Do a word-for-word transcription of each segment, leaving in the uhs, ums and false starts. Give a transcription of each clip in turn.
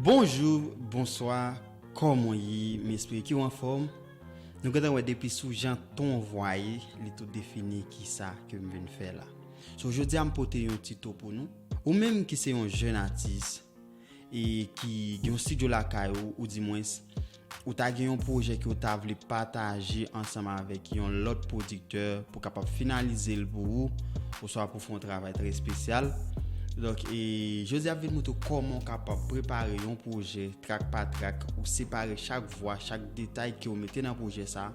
Bonjou, bonswa, kòman w ye? M espere ke w anfòm. Nou gentan wè depi sou jan ton vwa ye, li tou defini kisa ke m vin fè la. So, jodi a m pote yon ti to pou nou. Ou menm ki se yon jèn atis e ki gen yon estidyo lakay ou, oudimwens, ou ta gen yon pwojè ke w ta vle pataje ansanm avèk yon lòt pwodiktè pou kapab finalize l pou ou, oswa pou fè yon travay trè espesyal. Donk, e, jodi a ap vin montre w kòman w kapab prepare yon pwojè trak pa trak, ou separe chak vwa, chak detay ke w mete nan pwojè sa,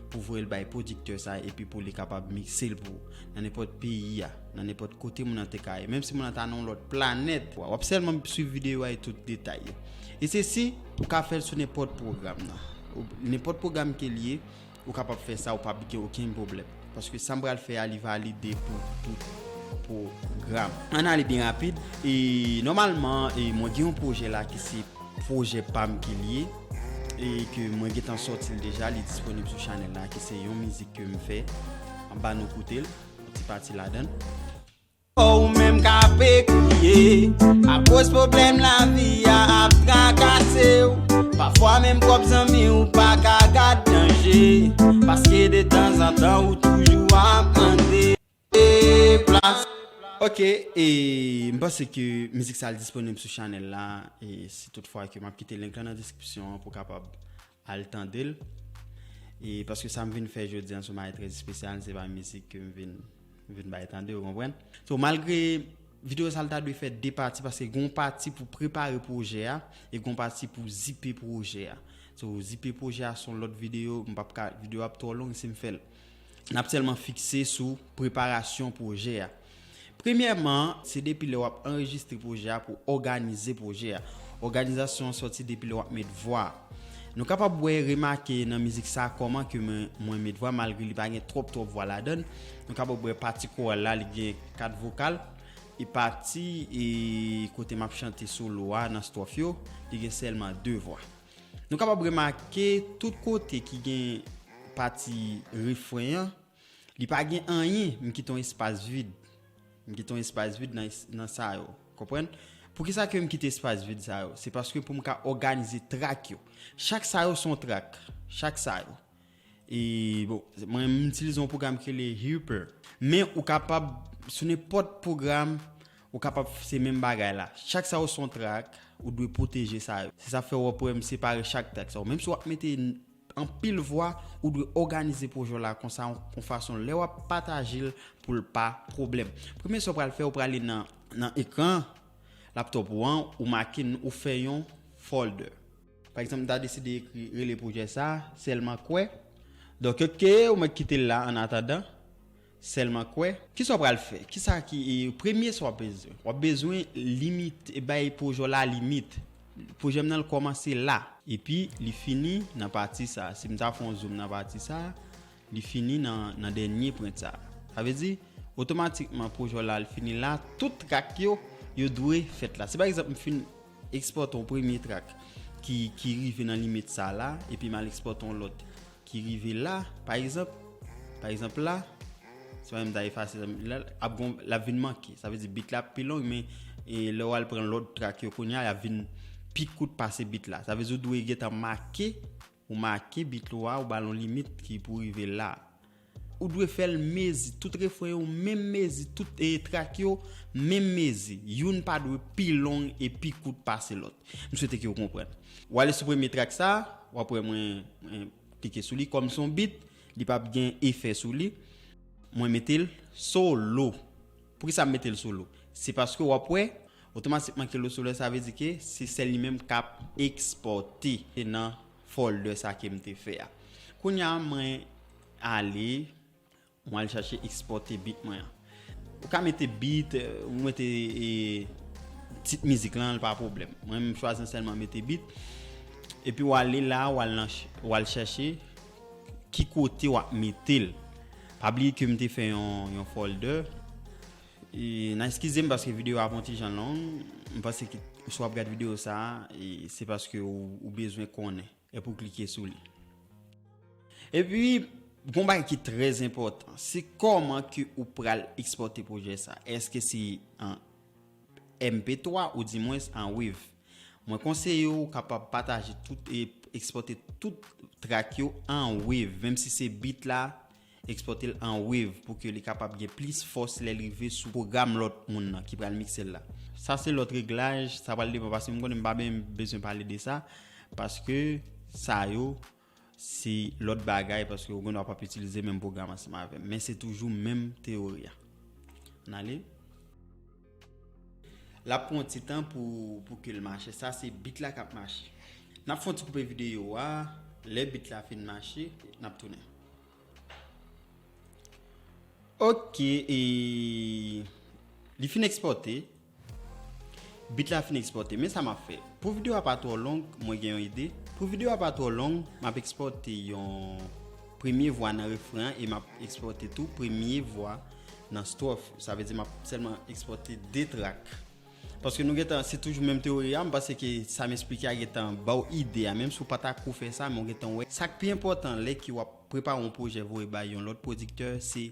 pou voye l bay pwodiktè sa, epi pou li kapab mikse l pou ou, nan nenpòt peyi a, nan nenpòt kote moun nan te ka ye. Menm si moun nan ta nan yon lòt planèt, w ap sèlman swiv videyo a e tout detay yo. E se si, ou ka fè l sou nenpòt pwogram nan. Ou, nenpòt pwogram ke l ye, ou kapab fè sa, ou p ap gen okenn pwoblèm. Paske sa m pral fè a, li valide pou tout pwogram. Ann ale byen rapid. E nòmalman, e mwen gen yon pwojè la ki se pwojè pa m ke l ye, e ke mwen gentan sòti l deja, li disponib sou chanèl la, ki se yon mizik ke m fè. Ann ba nou koute l, yon ti pati ladan l. Fò ou menm k ap ekri ye, akoz pwoblèm lavi a ap trakase w. Pafwa menm pwòp zanmi w pa ka gad danje, paske detanzantan ou toujou ap mande plas. Ok, e m panse ke mizik sa a disponib sou chanèl la, e si toutfwa ke m ap kite link lan nan deskripsyon an pou w kapab al tande l. E paske sa m vin fè jodi a se yon bagay trè espesyal, se pa mizik ke m vin, vin bay tande, ou konprann? So, malgre videyo sa a l ta dwe fè de pati, paske gen yon pati pou prepare pwojè a, e gen yon pati pou zipe pwojè a. So, zipe pwojè a se yon lòt videyo, m p ap ka, videyo ap twò long si m fè l. N ap sèlman fikse sou preparasyon pwojè a. Premyèman, se depi lè w ap anrejistre pwojè a pou òganize pwojè a. Òganizasyon an sòti depi lè w ap met vwa. Nou kapab wè, remake nan mizik sa a kòman ke mwen, mwen met vwa, malgre li pa gen twòp, twòp vwa ladan l. Nou kapab wè pati koral la, li gen kat vokal, e pati, e kote m ap chante solo a nan stwòf yo, li gen sèlman de vwa. Nou kapab remake tout kote ki gen pati refren an, li pa gen anyen, m kite yon espas vid. M kite yon espas vid nan, nan sa yo. Konprann? Poukisa ke m kite espas vid sa yo? Se paske pou m ka òganize trak yo. Chak sa yo se yon trak. Chak sa yo. E, bon, mwen, m itilize yon pwogram ki rele Reaper. Men ou kapab, sou nenpòt pwogram, ou kapab fè se menm bagay la. Chak sa yo se yon trak, ou dwe pwoteje sa yo. Se sa fè w ap wè m separe chak trak sa yo. Menm si w ap mete anpil vwa, ou dwe òganize pwojè w la konsa, yon, yon fason lè w ap pataje l pou l pa pwoblèm. Premye sa w pral fè, ou prale nan, nan ekran laptop ou an, ou make, ou fè yon folder. Pa egzanp, m ta deside ekri, rele pwojè sa a Sèlman Kwè. Donk, ok, ou mèt kite l la an atandan. Sèlman Kwè. Kisa w pral fè? Kisa ki, e, premye sa w ap bezwen? W ap bezwen limite, bay pwojè w la limit. Pwojè m nan, l kòmanse la. Epi, li fini nan pati sa a. Si m ta fè yon zoom nan pati sa a, li fini nan, nan dènye pwent sa a. Sa vle di, otomatikman, pwojè w la, l fini la. Tout trak yo, yo dwe fèt la. Si, pa egzanp, m fin ekspòte yon premye trak ki, ki rive nan limit sa a la, epi m al ekspòte yon lòt ki rive la, pa egzanp, pa egzanp la, se pa menm ta efase, la, ap gon, l ap vin manke. Sa vle di beat la pi long, men, e, lè w al pran lòt trak yo kounye a, y ap vin pi kout pase beat la. Sa vle di ou dwe gentan make, ou make beat ou a, ou ba l yon limit ki pou rive la. Ou dwe fè l mezi, tout refren yo menm mezi, tout, e, trak yo menm mezi. Youn pa dwe pi long e pi kout pase lòt. M swete ke w konprann. W ale sou premye trak sa, w ap wè mwen, mwen klike sou li. Kòm se yon beat, li p ap gen efè sou li. Mwen mete l solo. Poukisa m mete l solo? Se paske w ap wè, otomatikman ke l solo, sa vle di ke se sèl li menm k ap ekspòte nan folder sa ke m te fè a. Kounye a, mwen ale, mwen al chache ekspòte beat mwen an. Ou ka mete beat, ou mete, e, tit mizik lan, pa pwoblèm. Mwen, m chwazi sèlman mete beat. Epi w ale la, w al nan ch-, w al chache ki kote w ap mete l. Pa bliye ke m te fè yon, yon folder. E, n a eskize m paske videyo a ap yon ti jan long. M panse ke si w ap gad videyo sa a, e, se paske ou, ou bezwen konnen. Epi w klike sou li. Epi, gon bagay ki trè enpòtan, se kòman ke ou pral ekspòte pwojè sa. Èske se an M P twa oudimwens an WAV? Mwen konseye w kapab pataje tout e ekspòte tout track yo an wave, menm si se beat la, ekspòte l an wave pou ke li kapab gen plis fòs lè l rive sou pwogram lòt moun nan ki pral mikse l la. Sa se lòt reglaj, sa pral depann paske m konnen m pa ben bezwen pale de sa, paske sa yo se lòt bagay, paske ou gen dwa p ap itilize menm pwogram ansanm avè m, men se toujou menm teyori a. Ann ale. L ap pran yon ti tan pou, pou ke l mache. Sa se beat la k ap mache. N ap fè yon ti koupe videyo a. Lè beat la fin mache, n ap tounen. Ok, e li fin ekspòte. Beat la fin ekspòte. Men sa m ap fè. Pou videyo a pa twò long, mwen gen yon ide. Pou videyo a pa twò long, m ap ekspòte yon premye vwa nan refren an e m ap ekspòte tou premye vwa nan stwòf. Sa vle di m ap sèlman ekspòte de trak. Paske nou gentan, se toujou menm teyori a, m panse ke sa m esplike a gentan ba w ide a, menm si w pa ta ko fè sa, men w gentan wè. Sa k pi enpòtan lè ke w ap prepare yon pwojè voye bay yon lòt pwodiktè, se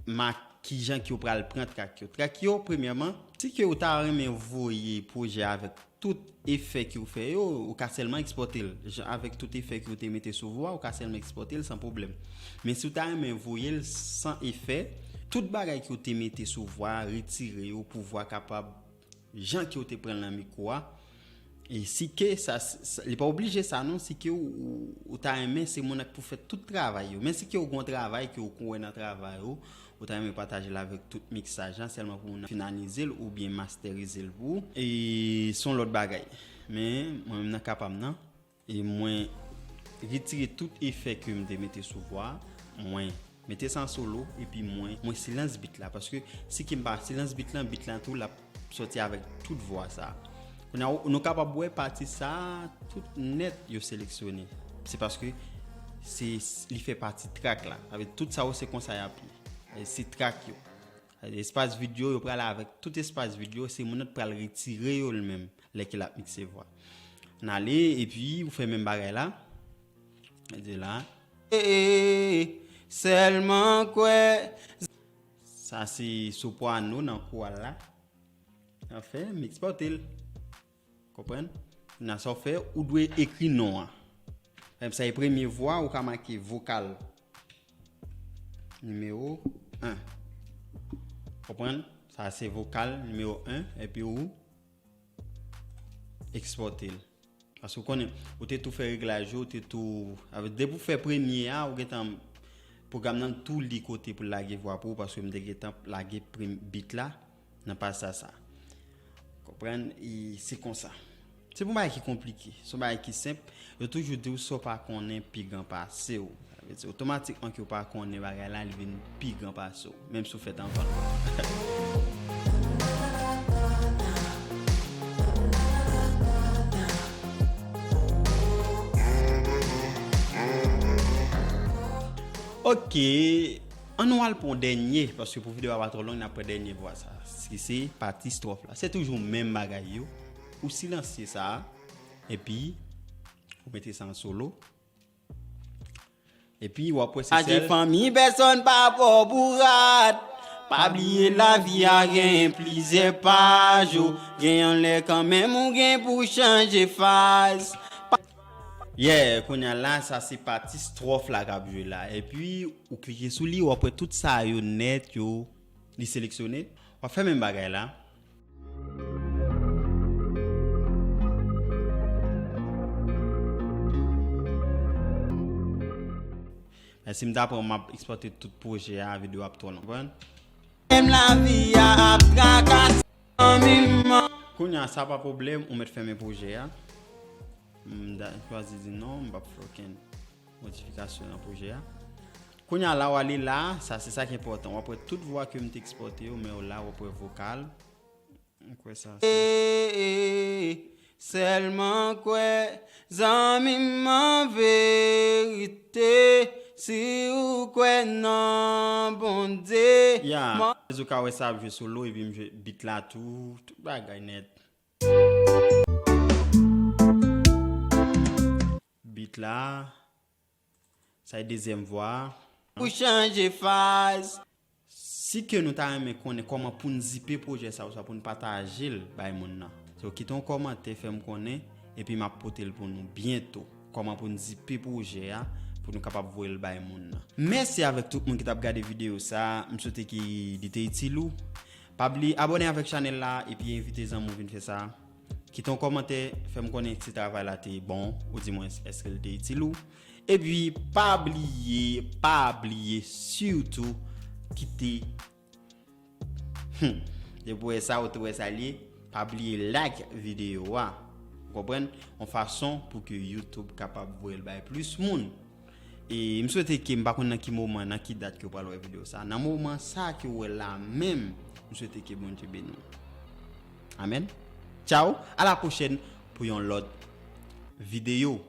ma-, kijan ke w pral pran trak yo. Trak yo, premyèman, si ke w ta renmen voye pwojè avèk tout efè ke w fè yo, ou ka sèlman ekspòte l. Jan avèk tout efè ke w te mete sou vwa, ou ka sèlman ekspòte l san pwoblèm. Men si w ta renmen voye l san efè, tout bagay ke w te mete sou vwa a, retire yo pou vwa kapab jan ke w te pran l nan mikwo a. E si ke sa, sa, li pa oblije sa non, si ke w, ou, ou ta renmen se moun nan k pou fè tout travay yo. Men si ke w gen yon travay ke w kwè nan travay ou, ou ta renmen pataje l avèk tout miksaj la, sèlman pou moun nan finalize l oubyen masterize l pou ou. E se yon lòt bagay. Men mwen menm nan ka pa m nan, e mwen retire tout efè ke m te mete sou vwa a, mwen mete sa an solo, epi mwen, mwen silans beat la, paske si ke m pa silans beat la, beat la tou l ap sòti avèk tout vwa sa. Kounye a, nou kapab wè pati sa a, tout nèt yo seleksyone. Se paske se, li fè pati trak la. Sa vle di tout sa yo se konsa y ap ye. E se trak yo. Espas vid yo, yo pral avèk tout espas vid yo, se moun nan k pral retire yo li menm, lè ke l ap mikse vwa. N ale, epi ou fè menm bagay la. Di la. Ee, sèlman kwè. Sa se soprano nan koral la. Anfen, m ekspòte l. Konprann? Kounye a sa w fè, ou dwe ekri non an. Pa egzanp, sa e premye vwa, ou ka make vokal nimewo en. Konprann? Sa se vokal nimewo en, epi ou ekspòte l. Paske w konnen, ou te tou fè reglaj yo, ou te tou, avè, depi w fè premye a, ou gentan, pwogram nan tou li kote pou l lage vwa pou ou, paske m te gentan lage prem-, beat la nan paj sa, sa. Konprann? E se konsa. Se pa yon bagay ki konplike, se yon bagay ki senp. Yo toujou di w sa w pa konnen pi gran pase w. Sa vle di otomatikman ke w pa konnen bagay la, li vin pi gran pase w, menm si w fèt anvan l. Ok, ann nou al pran dènye, paske pou videyo a pa twò long, n ap pran dènye vwa sa, ki se pati stwòf la. Se toujou menm bagay yo. Ou silansye sa, epi ou mete sa an solo. Epi w ap wè se sèl. Aje fanmi, pèsonn pa pò pou rat. Pa bliye lavi a gen plizyè paj ou. Gen yon lè kanmenm ou gen pou chanje faz. Yeah, kounye a la, sa se pati stwòf la k ap jwe la. Epi ou klike sou li, w ap wè tout sa yo nèt yo, li seleksyone. W ap fè menm bagay la. Men si m ta pran, m ap ekspòte tout pwojè a, videyo ap twò long, konprann? Menm lavi a ap trakase zanmi m. Kounye a, sa pa pwoblèm, ou mèt fèmen pwojè a. M ta chwazi di non, m p ap fè okenn modifikasyon nan pwojè a. Kounye a, la w ale la, sa se sa ki enpòtan. W ap wè tout vwa ke m te ekspòte yo, men w la, w ap wè vokal. M kwè sa se. Ee, sèlman kwè, zanmi m, an verite, si ou kwè nan Bondye. Ya, ou ka wè sa ap jwe solo, epi m jwe beat la tou, tout bagay nèt. Beat la. Sa e dezyèm vwa a. Pou chanje faz. Si ke nou ta renmen konnen kòman pou n zipe pwojè sa, oswa pou n pataje l bay moun nan, So, kite yon kòmantè, fè m konnen, epi m ap pote l pou nou byento. Kòman pou n zipe pwojè a, pou nou kapab voye l bay moun nan. Mèsi avèk tout moun ki t ap gade videyo sa a. M swete ki li te itil ou. Pa bliye abòne avèk chanèl la, epi envite zanmi w vin fè sa. Kite yon kòmantè, fè m konnen si travay la te bon, ou di mwen èske l te itil ou. Epi, pa bliye, pa bliye, sitou, kite Hmm. Depi w wè sa, ou te wè sa l ye, pa bliye like videyo a. Ou konprann? Yon fason pou ke YouTube kapab voye l bay plis moun. E m swete ke, m pa konn nan ki moman, nan ki dat ke w pral wè videyo sa. Nan moman sa ke w wè la menm, m swete ke Bondye beni w. Amèn. Tchao, a la pwochèn pou yon lòt videyo.